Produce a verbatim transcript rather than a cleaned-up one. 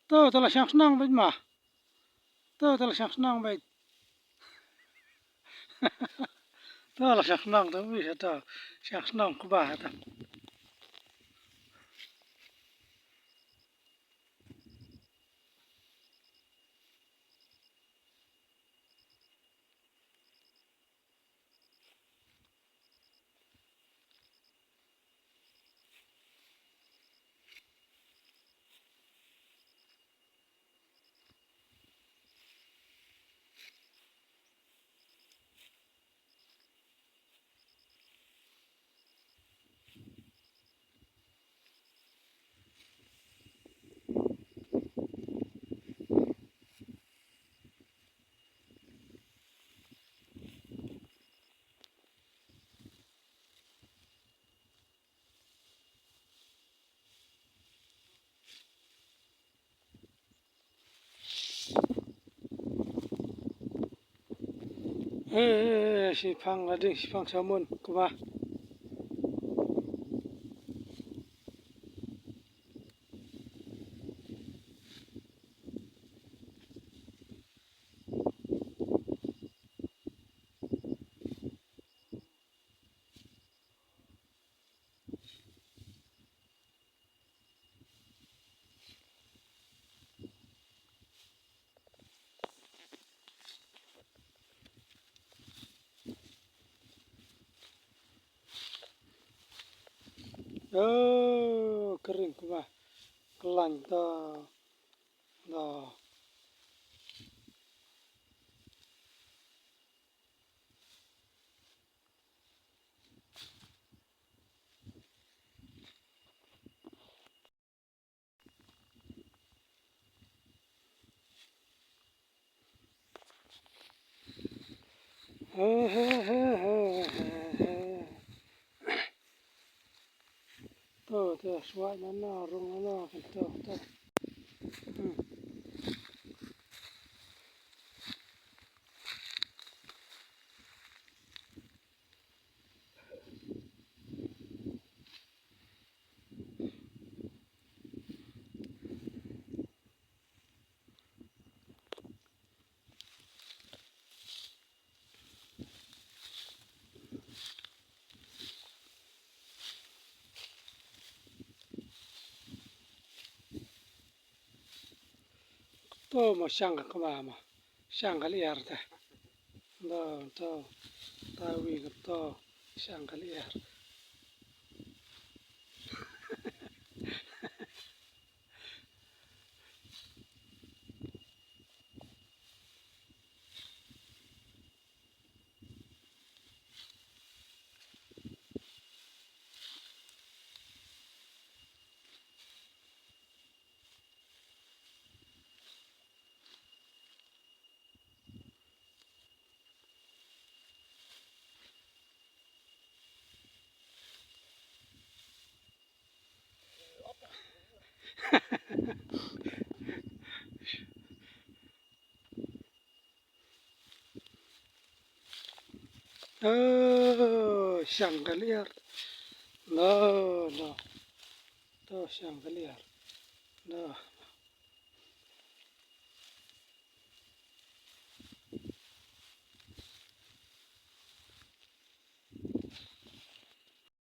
To, to la shang shnong beit ma. To, to la shang shnong beit. To la shang shnong, to wi to. Shang shnong kba to. Eh, eh, eh, shiphang la ding, shiphang shamun, kba. Oh, kering kba. Klan ta. Da. To, to, swai na na, rung na na, to, to. Hmm. To ma shang ka kma ma. Shang ka liar te. Do to. Ta wi ka to. Shang ka liar. Oh, shang ka liar. No, no. To shang ka liar. No.